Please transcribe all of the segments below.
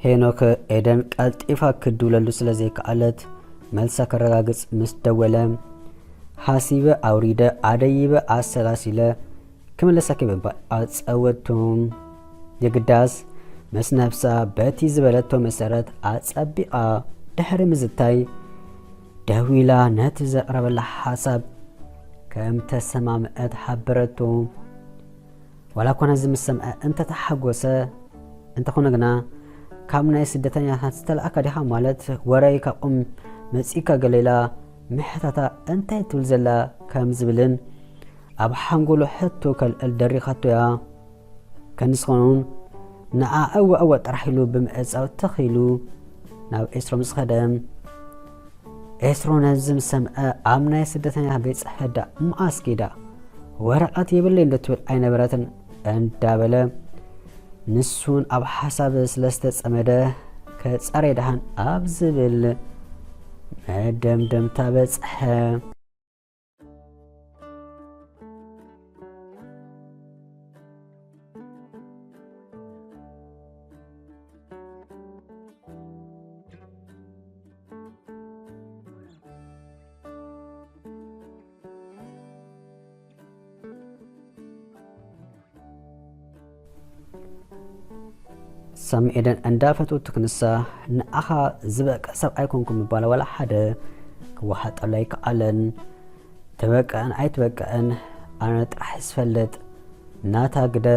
ሄኖክ ኤደን ቀልጢፋ ክድውለሉ ስለ ዘይከኣለት፣ መልሳ ከረጋግጽ ምስ ደወለ፣ ሓሲበ ኣውሪደ ኣደይበ ኣሰላሲለ ክምለሰኪ ብምባል ኣጸወቱ። የግዳስ ምስ ነብሳ በቲ ዝበለቶ መሰረት ኣጸቢቓ ድሕሪ ምዝታይ፣ ደዊላ ነቲ ዘቕረበላ ሓሳብ ከም ተሰማምዐት ሓበረቶ። ዋላ እኳ ነዚ ምስ ሰምዐ እንተተሓጎሰ፣ እንተኾነ ግና ካብ ናይ ስደተኛታት ዝተላእካ ዲኻ ማለት ወረይ ካብ ቁም መጺእካ ገለ ኢላ ምሕታታ እንታይ ትብል ዘላ ከም ዝብልን ኣብ ሓንጎሉ ሕቶ ከልዕል ደሪኻቶ እያ። ክንስኾኑን ንዓ እወ እወ ጥራሕ ኢሉ ብምዕጻው ተኺሉ ናብ ኤስሮ ምስ ኸደ፣ ኤስሮ ነዚ ምስ ሰምዐ ኣብ ናይ ስደተኛ ቤት ጽሕፈት ዳ መኣስ ኪዳ ወረቐት የብለይ እንዶ ትብል ኣይነበረትን እንዳበለ ንሱን ኣብ ሓሳብ ስለ ዝተጸመደ ከጸረ ደሓን ኣብ ዝብል መደምደምታ በጽሐ። ሳሚ ኤደን እንዳፈትወቱ ክንሳ ንኣኻ ዝበቀ ሰብ ኣይኮንኩ ምባል ዋላ ሓደ ክወሓጠሉ ኣይከኣለን። ትበቅዕን ኣይትበቅዕን ኣነ ጥራሕ ዝፈልጥ ናታ ግደ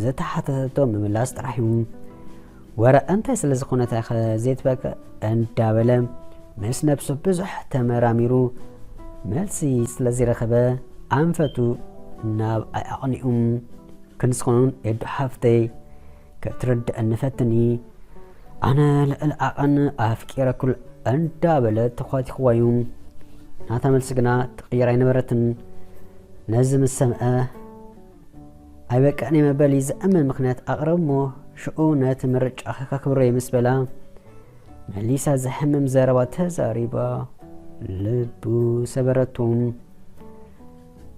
ዝተሓተተቶ ምምላስ ጥራሕ እዩ። ወረ እንታይ ስለ ዝኾነት ኢኸ ዘይትበቅዕ እንዳበለ ምስ ነብሱ ብዙሕ ተመራሚሩ መልሲ ስለ ዝረኸበ ኣንፈቱ ናብ ኣይ ኣቕኒኡ። ክንስኹኑን ኤዱ ሓፍተይ ክትርድእኒ ፈትኒ። ኣነ ልዕሊ ዓቐን ኣፍቂረኩል እንዳበለ ተዃቲኽዋ እዩ። ናታ መልሲ ግና ትቕየር ኣይነበረትን። ነዚ ምስ ሰምዐ ኣይበቅዕን እየ መበሊ ዝእመን ምኽንያት ኣቕርብ እሞ ሽዑ ነቲ ምርጫ ከክብሮ እየ ምስ በላ መሊሳ ዘሕምም ዘረባ ተዛሪባ ልቡ ሰበረቱ።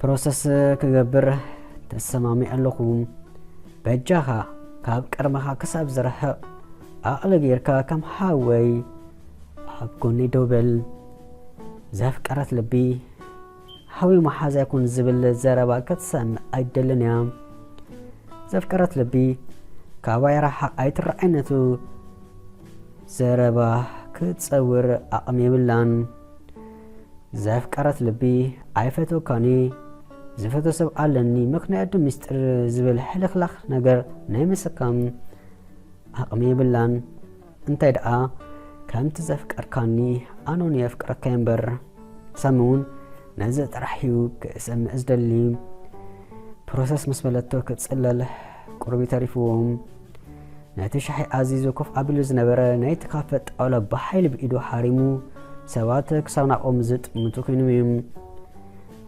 ፕሮሰስ ክገብር ተሰማሚዐ ኣለኹ። በጃኻ ካብ ቅድመኻ ክሳብ ዝርሕቕ ዓቕሊ ጌርካ ከም ሓወይ ኣብ ጎኒ ደው በል። ዘፍቀረት ልቢ ሓዊ መሓዛ ይኹን ዝብል ዘረባ ክትሰምዕ ኣይደልን እያ። ዘፍቀረት ልቢ ካባይ ርሓቕ ኣይትረኣይ ነቱ ዘረባ ክትጸውር ዓቕሚ የብላን። ዘፍቀረት ልቢ ኣይፈትወካን እየ፣ ዝፈትዎ ሰብ ኣለኒ ምኽንያቱ ምስጢር ዝብል ሕልኽላኽ ነገር ናይ ምስካም ዓቕሚ የብላን። እንታይ ደኣ ከምቲ ዘፍቀርካኒ ኣነ እውን የፍቅረካ እየ እምበር። ሳሚ እውን ነዚ ጥራሕ እዩ ክሰምዕ ዝደሊ። ፕሮሰስ ምስ በለቶ ክጽለል ቁሩብ ተሪፍዎም። ነቲ ሻሒ ኣዚዙ ኮፍ ኣቢሉ ዝነበረ ናይቲ ካፈ ጣውላ ብሓይሊ ብኢዱ ሓሪሙ ሰባት ክሳብ ናብኦም ዝጥምቱ ኮይኖም እዮም።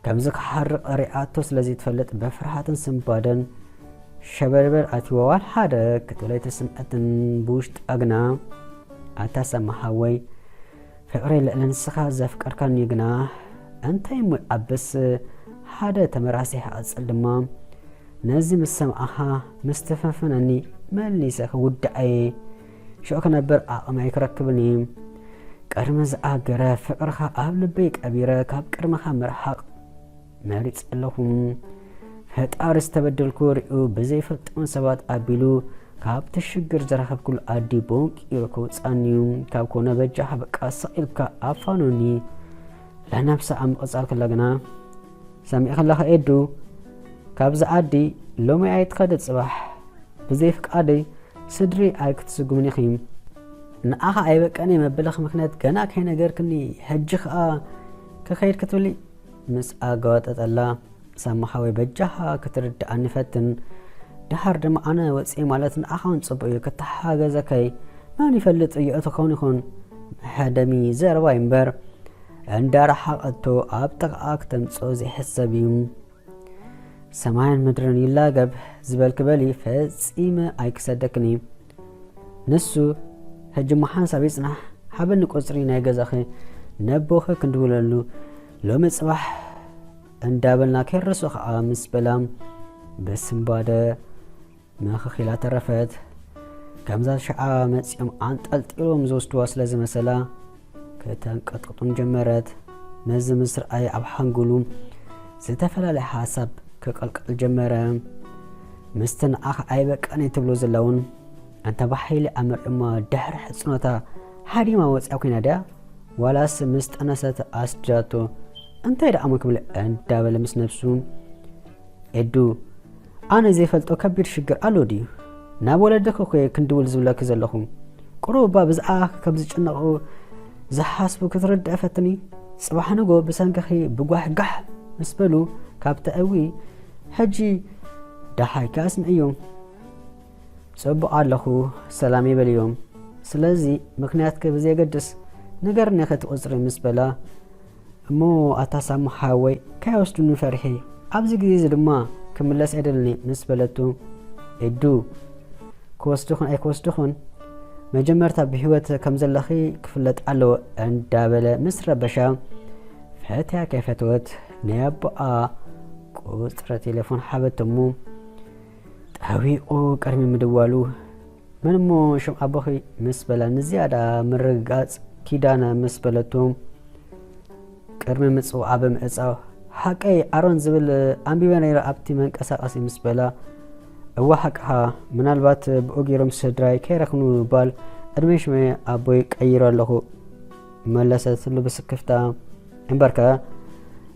ከምዚ ክሓርቕ ሪኣቶ ስለ ዘይትፈልጥ ብፍርሃትን ስንባደን ሸበልበል ኣትይዋ ዋላ ሓደ ክትብል ኣይተስምዐትን። ብውሽጣ ግና ኣታ ሳሚ ሓወይ ፍቕረይ ልዕሊ ንስኻ ዘፍቀርካኒ ግና እንታይ እሞ ይዓብስ ሓደ ተመራሲሕ ክቕጽል ድማ ነዚ ምስ ሰምዓኻ ምስ ተፈንፈነኒ መሊሰ ክውድዓየ ሽዑ ክነብር ዓቕሚ ኣይክረክብን እየ። ቅድሚ ዝኣገረ ፍቕርኻ ኣብ ልበይ ቀቢረ ካብ ቅድመኻ ምርሓቕ መሪጸ ኣለኹ። ፈጣሪ ዝተበደልኩ ሪኡ ብዘይፈልጦም ሰባት ኣቢሉ ካብቲ ሽግር ዝረኸብኩሉ ኣዲ ቦንቂሩ ከውጻኒ እዩ። ካብ ኮነ በጃኻ በቃ ስቕ ኢልካ ኣፋኑኒ። ለነብሳ ኣብ ምቕጻል ከላ ግና ሰሚዕኺ ኣለኻ ኤዱ፣ ካብዚ ዓዲ ሎሚ ኣይትኸዲ ጽባሕ ብዘይ ፍቃደይ ስድሪ ኣይክትስጉምኒ ኢኺ። ንኣኻ ኣይበቀኒ መበለኺ ምኽንያት ገና ከይነገርክኒ ሕጂ ኸኣ ክኸይድ ክትብሊ ምስ ኣገዋጠጠላ ሳሚ ሓወይ በጃኻ ክትርድኣኒ ፈትን። ደሓር ድማ ኣነ ወፂኤ ማለት ንኣኻ እውን ፅቡቅ እዩ ክተሓጋገዘካይ መን ይፈልጥ ይእቶ ከውን ይኹን መሐደሚ ዘረባይ እምበር እንዳረሓቐቶ ኣብ ጥቕኣ ክተምፅኦ ዘይሕሰብ እዩ። ሰማይን ምድርን ይላገብ ዝበልኪ በሊ ፈጺመ ኣይክሰደክን እዩ። ንሱ ሕጂ እሞ ሓንሳብ ይጽናሕ፣ ሃበኒ ቁጽሪ ናይ ገዛኺ ነቦኺ ክንድውለሉ ሎሚ ጽባሕ እንዳበልና ከይርሶ ኸኣ ምስ በላ ብስንባደ መኸኺላ ተረፈት። ከምዛ ሽዓ መጺኦም ኣንጠልጢሎም ዝወስድዋ ስለ ዝመሰላ፣ ከተንቀጥቅጡን ጀመረት። ነዚ ምስ ረኣየ ኣብ ሓንጎሉ ዝተፈላለየ ሓሳብ ክቐልቀል ጀመረ። ምስቲ ንዓኻ ኣይበቃን እየ ትብሎ ዘላ እውን፣ እንተ ብሓይሊ ኣመሪኦማ ድሕሪ ሕጽኖታ ሃዲማ ወጺኣ ኮይና ድያ? ዋላስ ምስ ጠነሰት ኣስድዳቶ? እንታይ ደኣ እሞ ክብል እንዳበለ ምስ ነብሱ፣ ኤዱ፣ ኣነ ዘይፈልጦ ከቢድ ሽግር ኣሎ ድዩ? ናብ ወለድኺ እኮ እየ ክንድውል ዝብለኪ ዘለኹ። ቁሩብ እባ ብዛዕባኺ ከም ዝጭነቑ ዝሓስቡ ክትርድእ ፈትኒ። ጽባሕ ንጎ ብሰንክኺ ብጓሕጋሕ ምስ በሉ ካብ ተእዊ፣ ሕጂ ደሓይኪ ኣስምዕዮም። ጽቡቕ ኣለኹ፣ ሰላም ይበልዮም። ስለዚ ምኽንያትኪ ብዘየገድስ ንገርኒ ከይትቑጽሪ ምስ በላ፣ እሞ ኣታ ሳሙ ሓወይ ከይወስዱኒ ፈሪሐ፣ ኣብዚ ግዜ እዚ ድማ ክምለስ ኣይደልን ምስ በለቱ፣ ኤዱ፣ ክወስዱኽን ኣይክወስዱኽን መጀመርታ ብህይወት ከም ዘለኺ ክፍለጥ ኣለዎ እንዳበለ ምስ ረበሻ፣ ፈትያ ከይፈተወት ናይ ኣቦኣ ቁጽሪ ቴሌፎን ሓበተሙ። ጠዊቑ ቅድሚ ምድዋሉ፣ መን እሞ ሽም ኣቦኺ ምስ በላ ንዝያዳ ምርግጋጽ፣ ኪዳነ ምስ በለቶ፣ ቅድሚ ምጽዋዓ ብምዕጻው፣ ሓቀይ ኣሮን ዝብል ኣንቢበ ነይረ ኣብቲ መንቀሳቐሲ ምስ በላ፣ እወ ሓቅኻ፣ ምናልባት ብኡ ገይሮም ስድራይ ከይረኽኑ ብምባል ዕድመ ሽመ ኣቦይ ቀይረ ኣለኹ። መለሰትሉ ብስክፍታ። እምበርከ፣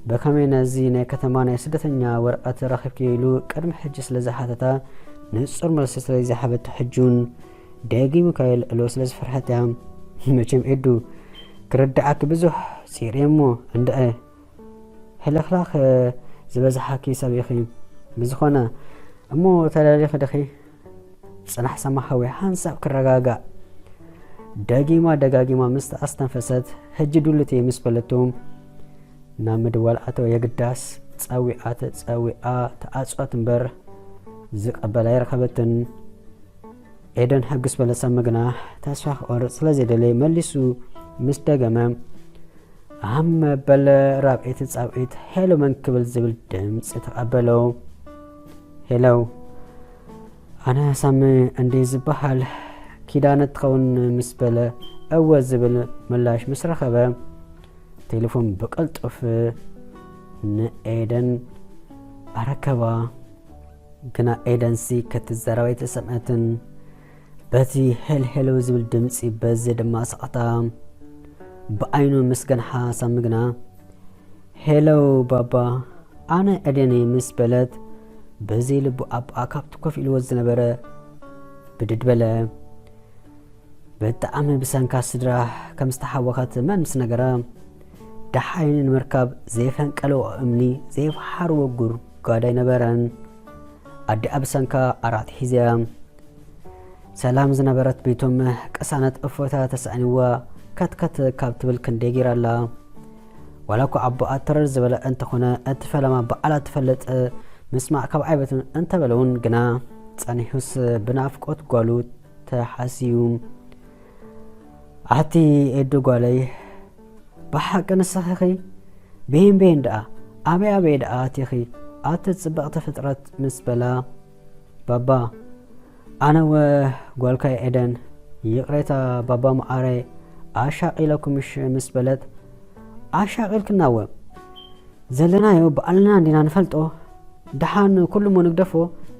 ብኸመይ ነዚ ናይ ከተማ ናይ ስደተኛ ወረቐት ረኺብኪ ኢሉ ቅድሚ ሕጂ ስለ ዝሓተታ፣ ንጹር መልሲ ስለ ዘይሃበቶ፣ ሕጂ እውን ደጊሙ ከየልዕሎ ስለ ዝፈርሐት እያ። መቸም ኤዱ፣ ክርድኣኪ ብዙሕ ጽዒረ እሞ እንድዒ፣ ሕልኽላኽ ዝበዝሓኪ ሰብ ኢኺ። ብዝኾነ እሞ ተዳሊኺ ዲኺ? ጽናሕ ሳማ ሓወይ ሓንሳብ ክረጋጋእ። ደጊማ ደጋጊማ ምስ ኣስተንፈሰት፣ ሕጂ ድሉት እየ ምስ በለቶ፣ ናብ ምድዋል ኣተወ። የግዳስ ጸዊዓ ተጸዊዓ ተዓጽወት እምበር ዝቐበላ ኣይረኸበትን። ኤደን ሕጉስ በለት ሳሚ ግና ተስፋ ክቖርጽ ስለ ዘይደለየ መሊሱ ምስ ደገመ፣ ኣብ መበል ራብዐይቲ ጻውዒት ሄሎ መን ክብል ዝብል ድምጺ ተቐበሎ። ሄሎ፣ ኣነ ሳሚ እንድየ ዝበሃል፣ ኪዳነ ትኸውን ምስ በለ፣ እወ ዝብል ምላሽ ምስ ረኸበ፣ ቴሌፎን ብቕልጡፍ ንኤደን ኣረከባ። ግና ኤደንሲ ክትዛረብ ኣይተሰምዐትን። በቲ ሄል ሄሎ ዝብል ድምጺ፣ በዚ ድማ ስቕታ ብዓይኑ ምስ ገንሓ ሳሚ ግና፣ ሄሎ ባባ፣ ኣነ ኤደን እየ ምስ በለት፣ በዘይ ልቡ ኣቦኣ ካብቲ ኮፍ ኢልዎ ዝነበረ ብድድ በለ። ብጣዕሚ ብሰንካ ስድራ ከም ዝተሓወኸት መን ምስ ነገራ፣ ደሓይኒ ንምርካብ ዘይፈንቀልዎ እምኒ፣ ዘይፈሓርዎ ጉድጓድ ኣይነበረን። ኣዲኣ ብሰንካ ዓራት ሒዘያ ሰላም ዝነበረት ቤቶም ቅሳነት እፎይታ ተሳእንዋ፣ ከትከት ካብ ትብል ክንደይ ገይራ ኣላ። ዋላ እኳ ኣቦኣ ተረር ዝበለ እንተኾነ፣ እቲ ፈለማ በዓላ ትፈልጥ ምስማዕ ካብ ዓይበትን እንተበለ እውን ግና፣ ጸኒሑስ ብናፍቆት ጓሉ ተሓስዩ። ኣቲ ኤዱ ጓለይ፣ ብሓቂ ንስኺ ኢኺ? ቤን ቤን ደኣ፣ ኣበይ ኣበይ ደኣ ኣቲኺ? ኣቲ ጽብቕቲ ፍጥረት ምስ በላ፣ ባባ፣ ኣነ ወ ጓልካ ኤደን፣ ይቕሬታ ባባ መዓረይ፣ ኣሻቒለኩምሽ ምስ በለት፣ ኣሻቒልክና ወ ዘለናዮ ባዕልና እንዲና ንፈልጦ። ደሓን ኩሉ እሞ ንግደፎ።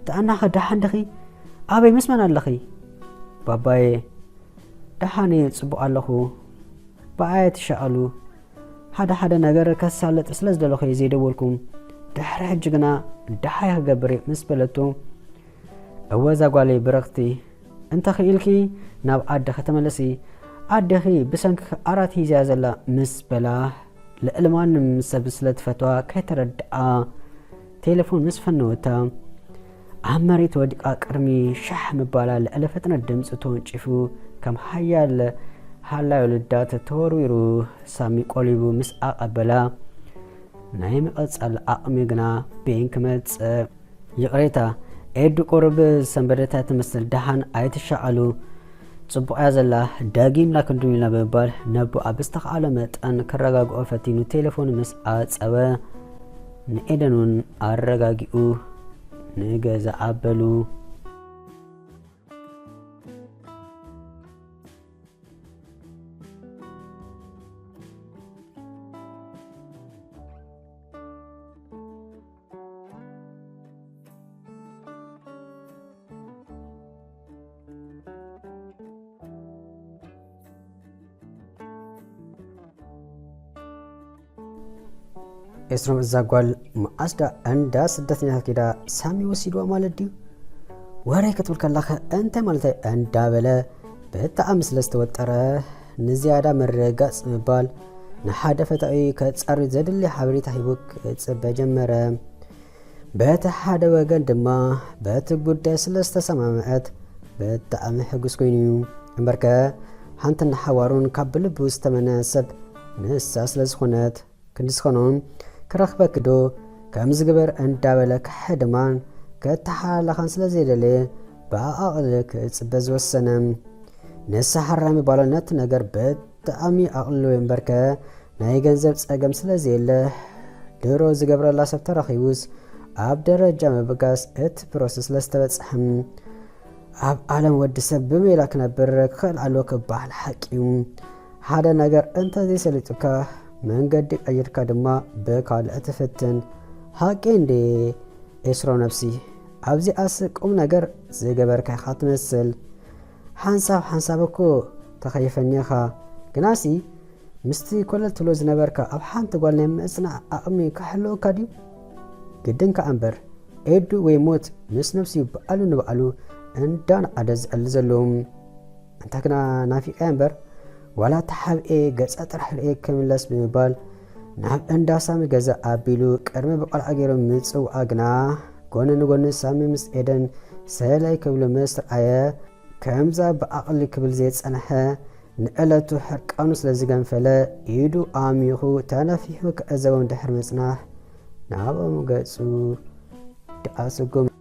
ጥዕናኸ ደሓን ድኺ? ኣበይ ምስ መን ኣለኺ? ባባየ፣ ደሓን እየ፣ ጽቡቕ ኣለኹ። ብኣየ ትሻቐሉ። ሓደ ሓደ ነገር ከሳልጥ ስለ ዝደለኹ እየ ዘይደወልኩም። ድሕሪ ሕጂ ግና ደሓይ ክገብር እየ ምስ በለቶ፣ እወ እዛ ጓለይ ብርኽቲ፣ እንተ ኽኢልኪ ናብ ዓድኺ ተመለሲ። ኣዴኺ ብሰንኪ ዓራት ሒዛያ ዘላ ምስ በላ፣ ልዕሊ ማንም ሰብ ስለ ትፈትዋ ከይተረድኣ ቴሌፎን ምስ ፈነወታ፣ ኣብ መሬት ወዲቓ ቅድሚ ሻሕ ምባላ ልዕሊ ፍጥነት ድምጺ ተወንጪፉ ከም ሓያል ሃላይ ልዳት ተወርዊሩ ሳሚ ቆሊቡ ምስ ኣቐበላ፣ ናይ ምቕጻል ዓቕሚ ግና በየን ክመጽእ? ይቕሬታ ኤዱ፣ ቁሩብ ዝሰንበደታ ትመስል፣ ደሓን ኣይትሻቐሉ፣ ጽቡቕ እያ ዘላ፣ ደጊምና ክንድውል ኢና ብምባል ነቦኣ ብዝተኻእሎ መጠን ከረጋግኦ ፈቲኑ ቴሌፎን ምስ ዓጸወ፣ ንኤደን እውን ኣረጋጊኡ ንገዛ ኣበሉ። ኤስሮም፣ እዛ ጓል መዓስ ዳ እንዳ ስደተኛታት ኬዳ ሳሚ ወሲድዋ ማለት ድዩ? ወረ ክትብል ከላኸ እንታይ ማለታይ እንዳበለ ብጣዕሚ ስለ ዝተወጠረ ንዝያዳ ምርግጋጽ ምባል ንሓደ ፈታዊ ከጻሪ ዘድሊ ሓበሬታ ሂቡ ክጽበ ጀመረ። በቲ ሓደ ወገን ድማ በቲ ጉዳይ ስለ ዝተሰማምዐት ብጣዕሚ ሕጉስ ኮይኑ እዩ። እምበርከ ሓንቲ ንሓዋሩን ካብ ብልቡ ዝተመነ ሰብ ንሳ ስለ ዝኾነት ክንዲ ዝኾኖን ክረኽበኪ ዶ ከም ዝግበር እንዳበለ ክሕድማን ከተሓላኻን ስለ ዘይደለየ ብኣቕሊ ክጽበ ዝወሰነ። ንሳ ሓራሚ ባሎነት ነገር ብጣዕሚ ኣቕልሎ እምበርከ ናይ ገንዘብ ጸገም ስለ ዘየለ ድሮ ዝገብረላ ሰብ ተረኺቡስ ኣብ ደረጃ ምብጋስ እቲ ፕሮሰስ ስለ ዝተበጽሐ ኣብ ዓለም ወዲ ሰብ ብሜላ ክነብር ክኽእል ኣለዎ ክበሃል ሓቂ እዩ። ሓደ ነገር እንተዘይሰሊጡካ መንገዲ ቀይርካ ድማ ብካልእ ትፍትን። ሓቂ እንዴ ኤስሮ ነብሲ? ኣብዚኣስ ቁም ነገር ዝገበርካ ኢኻ ትመስል። ሓንሳብ ሓንሳብ እኮ ተኸይፈኒ ኢኻ። ግናሲ ምስቲ ኮለል ትብሎ ዝነበርካ ኣብ ሓንቲ ጓል ናይ ምጽናዕ ዓቕሚ ክሕልወካ ድዩ? ግድን ከኣ እምበር ኤዱ ወይ ሞት ምስ ነብስዩ በዓሉ ንባዕሉ እንዳነዓደ ዝዕሊ ዘሎ። ኣንታ ግና ናፊቐያ እምበር ዋላ ተሓብኤ ገጻ ጥራሕ ርእየ ክምለስ ብምባል ናብ እንዳ ሳሚ ገዛ ኣቢሉ ቅድሚ ብቆልዓ ገይሩ ምጽውዓ ግና ጎኒ ንጎኒ ሳሚ ምስ ኤደን ሰለይ ክብሉ ምስ ረኣየ ከምዛ ብዓቕሊ ክብል ዘይጸንሐ ንዕለቱ ሕርቃኑ ስለ ዝገንፈለ ኢዱ ኣሚኹ ተነፊሑ ክዕዘቦም ድሕሪ ምጽናሕ ናብኦም ገጹ ደኣ ሰጎመ።